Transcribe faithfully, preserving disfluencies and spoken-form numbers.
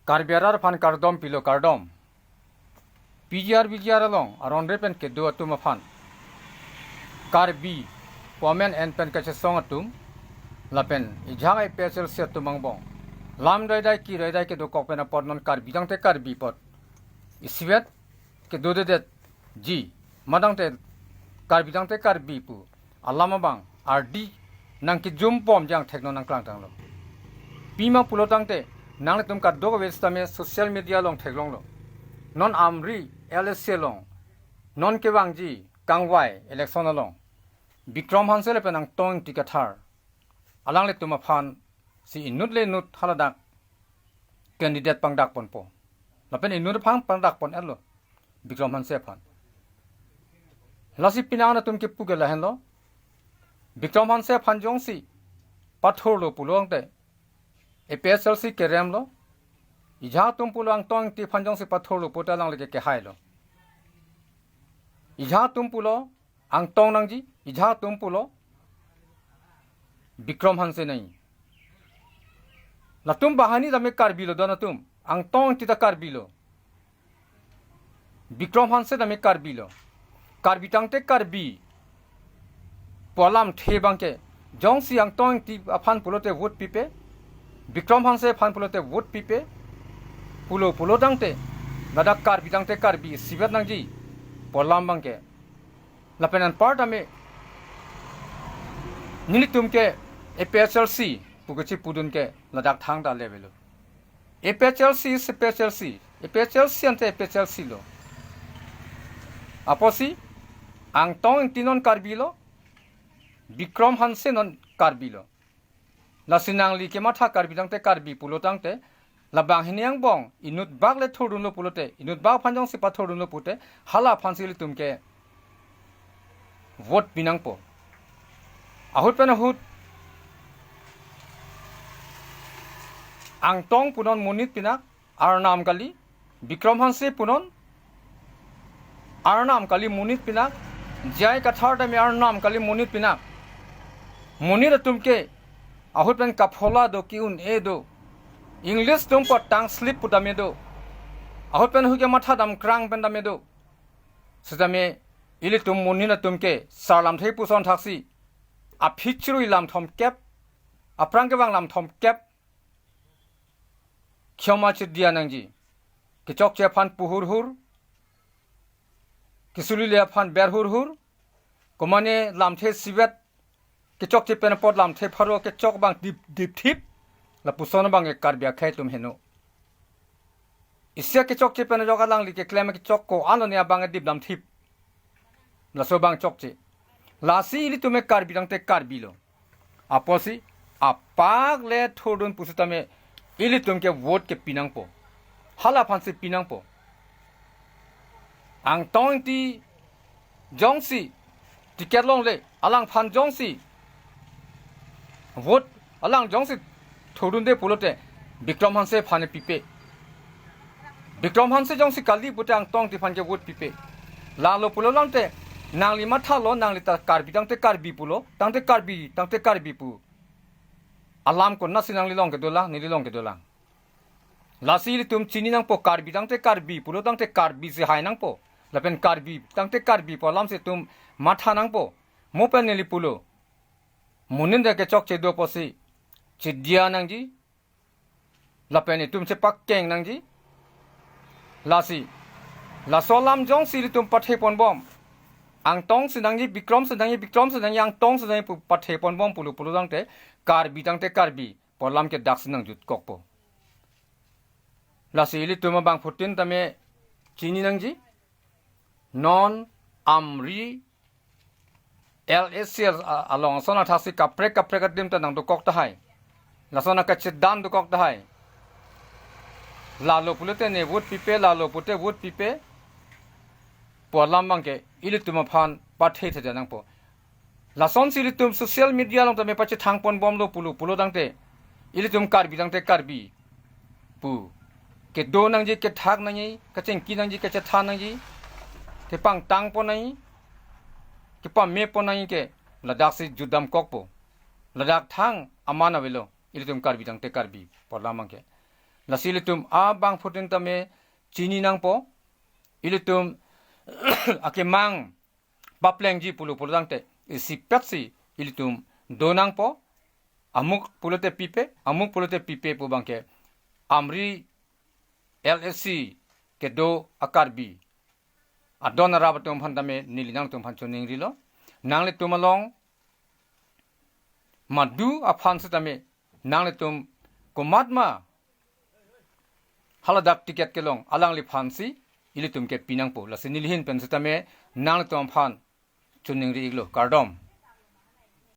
Karbi arat aphan kardom pilo, kardom. P G R V G R along aron re pen kedo atum aphan, Karbi pu amen en pen kachesong atum lapen ejang A P H L C atum angbong, lam raidai ki raidai kedokok pen apot non Karbi tangte Karbi apot isivet kedodedetji, ma tangte Karbi tangte Karbi pu alam abang ardi nangkejum bom jang thekno nangklangtanglo. Pima pulo tangte nanglitum kadokave sitame social media along theklonglo. Non Amri L A C along non kevangji kangvai election along Bikram Hanse lapen Angtong Engti Kathar, alanglitum aphan si inut le inut haladak candidate pangdakponpo. Lapen inut aphan pangdakpon-etlo Bikram Hanse aphan. Lasi penang atum kepu ke lahenlo. Bikram Hanse aphan jongsi pathurlo pulo tangte A P H L C keremlo. Ejang atum pulo Angtong Engti aphan jongsi pathurlo pulote alangli ke kehailo. Ejang atum pulo Angtong nangji, ejang atum pulo Bikram Hanse nangji. Latum banghini tame Karbi lo, don atum. Angtong Engti ta Karbi lo, Bikram Hanse tame Karbi lo. Karbi tangte Karbi pu alamthe abangke, jongsi Angtong Engti aphan pulote vote pipe, Bikram Hanse aphan pulote vote pipe pulo pulo tangte, ladak Karbi tangte Karbi isivet nangji pu alam abangke. Lapen anparta me nelitum ke A P H L C pu kachipudun ke ladak thangta le avelo. A P H L C is A P H L C. A P H L C ante A P H L C lo. Apotsi Angtong Engti non Karbi lo, Bikram Hanse non Karbi lo. Lasi nangli kematha Karbi tangte Karbi pulo tangte, labang hini angbong inut bak le thurdunlo pulote, inut bak aphan jongsi pathurdunlo pulote, hala aphansi ilitum ke vote pinangpo. Ahut pen ahut Angtong punon monit pinak, Arnam kali. Bikram Hanse punon Arnam kali, monit pinak. J I Kathar tame Arnam kali, monit pinak. Monit atum ke ahut pen kaphola do, ki-un-e do, English atum apot tongue slip pu tame do. Ahut pen ahut ke matha damkrang pen tame do. Sitame ilitum monit atum ke sar lamthe puson thaksi, aphi chirui lam thomkep, aphrang kevang lam thomkep khoma chedia nangji. Kechokche aphan pu hurhur, kesulile aphan ber hurhur, komane lamthe isivet, kechokche pen apot lamthe pharo kechok abang dip dipthip, lapuson abang ke Karbi akhei atum heno. Isi akechokche pen ajok alangli keklem kechok ko-an lo ne abang dip damthip. Laso abang chokche. Lasi ilitum ke Karbi tangte Karbi lo. Apotsi apak le thurdun pusitame ilitum ke vote ke pinangpo. Hala aphansi pinangpo. Angtong Engti jongsi ticket longle, alangphan jongsi vote, alang jongsi thurdunde pulote Bikram Hanse aphan pipe. Bikram Hanse jongsi kali pulote Angtong Engti aphan ke vote pipe. Lalo pulo tangte nangli mathalo, nangli ta Karbi tangte Karbi pulo, tangte Karbi, tangte Karbi pu alam konatsi nangli along kedolang, neli along kedolang. Lasi ilitum chini nangpo, Karbi tangte Karbi pulo tangte Karbi si hai nangpo. Lapen Karbi tangte Karbi pu alamsi itum matha nangpo. Mo pen neli pulo, monit ta kechokche do apotsi chedia nangji, lapen itum chepakeng nangji. Lasi laso alam jongsi ilitum patheponbom, Angtong si nangji, Bikram si nangji, Bikram si nangji, Angtong si nangji pu patheponbom pulo pulo tangte, Karbi tangte Karbi pu alam ke daksi nangjutkokpo. Lasi ilitum abangphutin tame chini nangji, non Amri L A C a-, along ason athaksi kaprek kaprek adim ta nangdokok tahai. Lason akachedan dokok tahai. Lalo pulote ne vote pipe, lalo pulote vote pipe pu alam abangke ilitum aphan pathe theda nangpo. Lasonsi ilitum social media along tame pachethangponbomlo pulo pulo tangte, ilitum Karbi tangte Karbi pu kedo nangji, kethak nangji, kachingki nangji, kachethan nangji, kepangtangpon nangji, kepamepon nangji ke ladaksi jutdamkokpo. Ladak thang aman avelo, ilitum Karbi tangte Karbi pu alam abangke. Lasi ilitum abangphutin tame chini nangpo. Ilitum akemang paplengji pulo pulo tangte isipetsi ilitum do nangpo. Amuk pulote pipe, amuk pulote pipe pu abangke Amri L A C kedo a-Karbi adon arap atum aphan tame neli nangtum aphan choningrilo. Nanglitum along madu aphan sitame nanglitum komatma haladak ticket kelong alangliphansi ilitum ke pinangpo. Lasi neli ahin pen sitame nanglitum aphan choningri-iklo, kardom.